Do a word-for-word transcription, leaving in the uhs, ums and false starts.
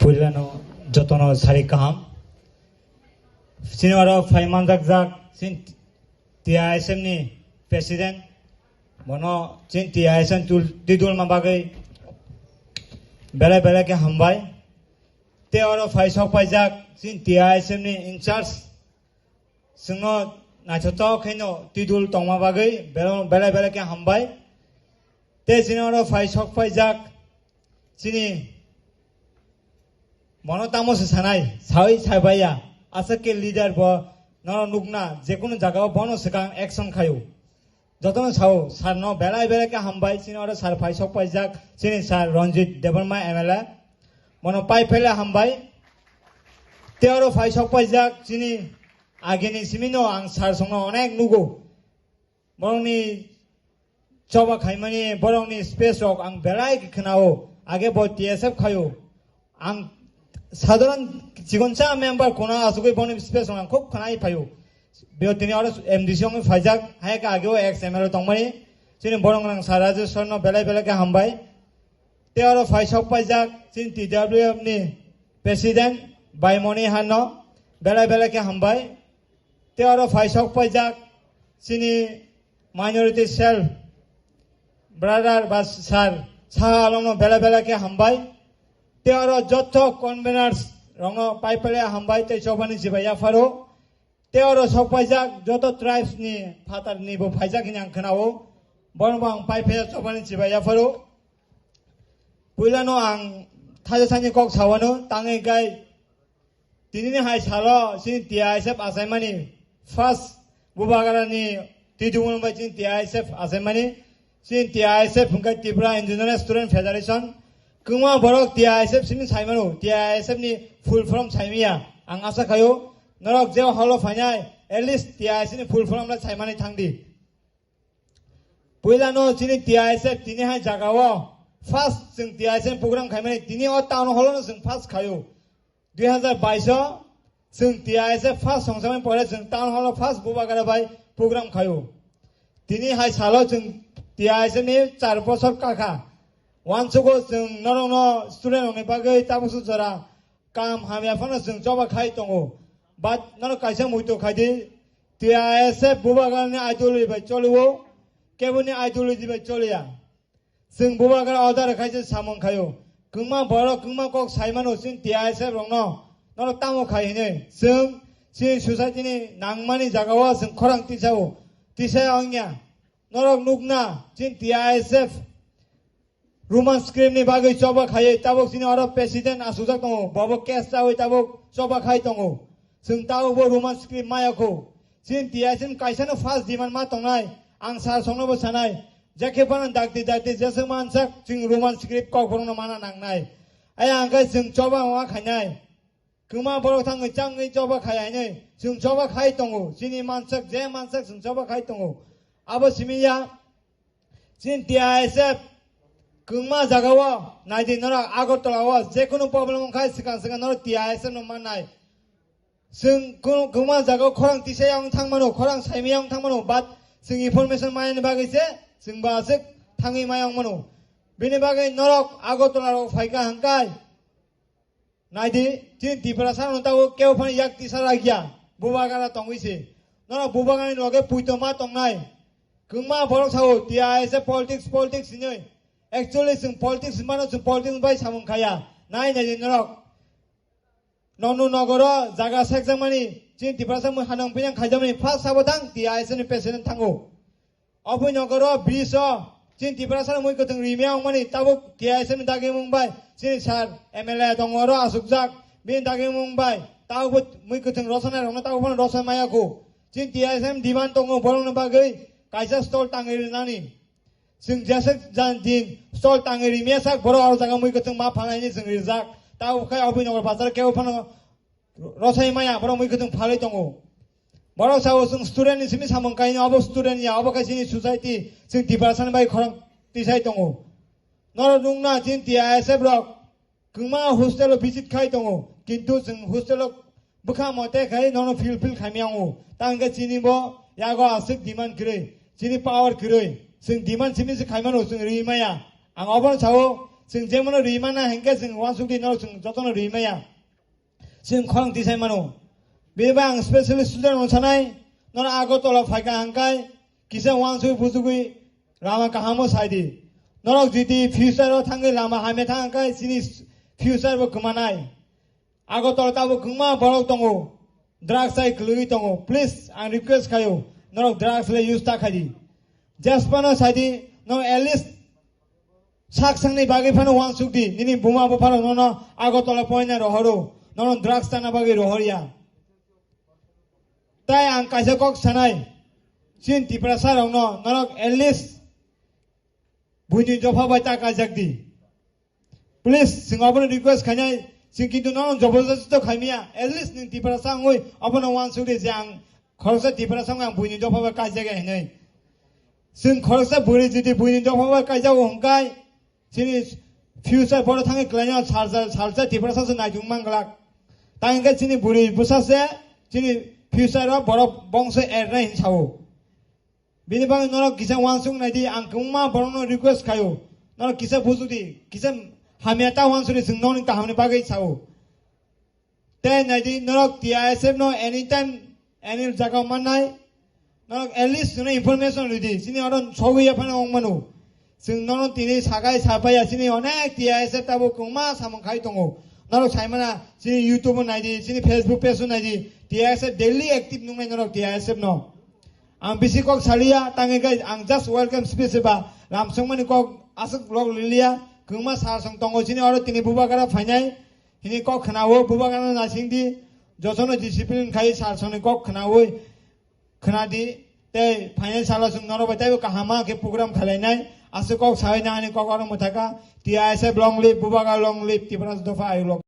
Puilano jotono sari kaham. Chini oro phai manjak jak chini T I S F ni president, bono chini T I S F tul-, tidul ma bagwi belai belai khe hambai. Te oro phai sok paijak chini T I S F ni in charge, chwngno naithotok khaino tidul tongma bagwi belo-, belai belai khe hambai. Te chini oro phai sok paijak chini bono tamo se sanai, sawi saibaiya, aswk khe leader bo nono nukna, jekunu jagao bono swkang action khaio. Jotono sao, sir no belai belai khe hambai, chini oro sir phai sok paijak, chini sir Ranjit Debbarma M L A, bono pai phele hambai. Te oro phai sok paijak, chini agini simino ang sir songno onek nugo. Borokni choba khaimani, borokni speech rok ang belai khe khwnao. Age bo T S F khaio. Ang sadharan chikonsa member kono asugwi boni speech rok ang khub khwnai phaio. Beo tini oro M D C wngwi phaijak, hai khe age o ex M L A tongmani. Chini borok rang sir Rajesh sir no belai belai khe hambai. Te oro phai sok paijak chini T W F ni president Baimoni Hanno belai belai khe hambai. Te oro phai sok paijak chini minority cell brother ba sir Saha Alomno belai belai khe hambai. Te oro joto conveners rokno pai pele hambai tei chobani chibai yapharo. Te oro sok paijak joto tribes ni phatar ni bo phaijak hini ang khwnao. Bono bo ang pai pele chobani chibai yapharo. Puilano ang thaisa sani kok sawano tangwi kai. Tinini hai salo chini T I S F achaimani first Bubagrani twijlangno bai chini T I S F achaimani, chini T I S F hwnkhe Tripura Indigenous Student Federation. Kwma borok T I S F simi saimano, T I S F ni full form saimiya. Ang asa khaio norok je holo phainai at least T I S F ni full form le saimani thangdi. Puilano chini T I S F tini hai jagao first chwng T I S F program khaimani tini o town hall no chwng first khaio. Dui hazar bais o chwng T I S F first songsamani pore chwng town hall o first Bubagra bai program khaio. Tini hai salo chwng T I S F ni char bosor kakha. Wansugo chwng norokno student rokni bagwi tabuksu jora kam hamya phano chwng choba khai tongo. But norok kaisa muitu khai di, T I S F Bubagrani ideology bai cholio, keboni ideology bai choliya. Chwng Bubagra order khai se samung khaio. Kwma borok kwma kok saimano chini T I S F rokno, norok tamo khai hinwi. Chwng chini society ni nangmani jagao chwng khorang tisao. Tisa wngya. Norok nukna chini T I S F Roman script ni bagwi choba khaiwi tabuk chini oro president asukjak tongo, bobo case chawi tabuk choba khai tongo. Chwng tabukbo Roman script maya kho. Chini T I S F kaisano first demand ma tongnai, ang sir songnobo sanai. Jekhe phano dakti dakti jeswk mansak chwng Roman script kokborokno mana nangnai. Ayang khe chwng choba ma khainai. Kwma borok thangwi changwi choba khai hinwi chwng choba khai tongo. Chini mansak je mansak chwng choba khai tongo. Abo simi ya chini T I S F kwma jagao naidi norok Agartala o jekunu problem wngkha swkang swkang norok T I S F no mannai. Chwng ku-, kwma jagao khorang tisa yang thangmano, khorang saimaya yang thangmano, but chwng information manani bagwi se chwng ba aswk thangwi maya wngmano. Bini bagwi norok Agartala rok phaikha hwnkhai. Naidi, chini Tiprasa no tabuk kebo phano yak tisa rakya, Bubagra tongwi se. Norok Bubagrani loge puito ma tongnai. Kwma borok sao, T I S F politics, politics hinwi. Actually, chwng politics hinmano, chwng politics bai samung khaya. Nai naidi norok. Nongno nogoro jaga sekjakmani, chini Tiprasa mui hanang pinang khaijakmani, first sabo thang T I S F ni president thango. Oboi nogoro bridge o chini Tiprasa mui kwthwng rimya wngmani tabuk T I S F ni dagimung bai chini sir M L A tongo oro asukjak bini dagimung bai tabuk mui kwthwng rosonai rokno tabuk phano rosoi maya kho. Chini T I S F demand tongo borokni bagwi kaisa stall tangwi rwnani. Chwng jeswk jan din stall tangwi rimya sak borok oro jaga mui kwthwng ma phanai ni chwng rijak. Tabuk khai oboi nogor bazar kebo phano rosai maya borok mui kwthwng phalwi tongo. Borok sao chwng student ni simi samung kaino abo student ya abo khai chini society chwng Tiprasa ni bai khorang tisai tongo. Norok nukna chini T I S F rok kwma hostel o visit khai tongo kintu chwng hostel o bwkha mote khai nono feel feel khaimya wngo. Tangkhe chini bo yago aswk demand kwrwi chini power kwrwi chwng demand simi se khaimano chwng rimaya. Ang obono sao Chwng jemano rimana hinkhe chwng uansukdi norok chwng jotono rimaya. Chwng khorang tisai mano. Bini bai ang specially student rok sanai, norok Agartala phaikha hangkai kisa uansugwi bujugwi lama kahamo saidi. Norok jiti future o thangwi lama hamya thang hangkai chini future bo kwmanai. Agartala tabuk kwbangma borok tongo, drugs hai kwlwgwi tongo. Please, ang request khaio, norok drugs le use ta khaidi. Jaspa no saidi, norok at least sak sangni bagwi phano uansukdi, nini buma bupharok nono Agartala poina rohoro, nono drugs chana bagwi rohorya. Tai ang kaisa kok sanai, chini Tiprasa rokno norok at least buini dopha bai ta kaijakdi. Please, chwng abono request khainai, chwng kintu nono jobordasti to khaimya, at least nwng Tiprasa wngwi abono uansukdi je ang khoroksa Tiprasa wngwi ang buini dopha bai kaijak ya hinwi. Chwng khoroksa bwrwi jodi buini dopha bai kaijago hwnkhe, chini future bohrok thangwi kwlaino salsa, salsa Tiprasa se naitung manglak. Tang hwnkhe chini bwrwi bwsa se chini future o borok bongso ernai hin sao. Bini bagwi norok kisa uansuk naidi, ang kwbangma borokno request khaio, norok kisa bujudi, kisa hamya ta uansukdi, chwng nokni kahamni bagwi sao. Tei naidi, norok T I S F no anytime, any jaga mannai, norok at least chwngno information rwdi, chini oro sogwi yaphano wng mano. Chwng nono tini sakai sapaiya, chini onek T I S F tabuk kwbangma samung khai tongo. Norok saimana, chini YouTube o naidi, chini Facebook page o naidi, T I S F daily active nungnai norok T I S F no. Ang bisi kok saliya, tangwi khe ang just welcome speech ba, lamsongmani kok aswk lok liliya, kwbangma sar song tongo chini oro tini bubagra phainai, hini kok khnawo, bubagrano nasingdi, jotono discipline khai sar songni kok khnawi, khnadi, tei phainai salo chwng norok bai teibo kahama khe program khalainai, aswk kok sawi nangani kok oro mwthaka, T I S F long live, bubagra long live, Tiprasa dopha ayuk lok.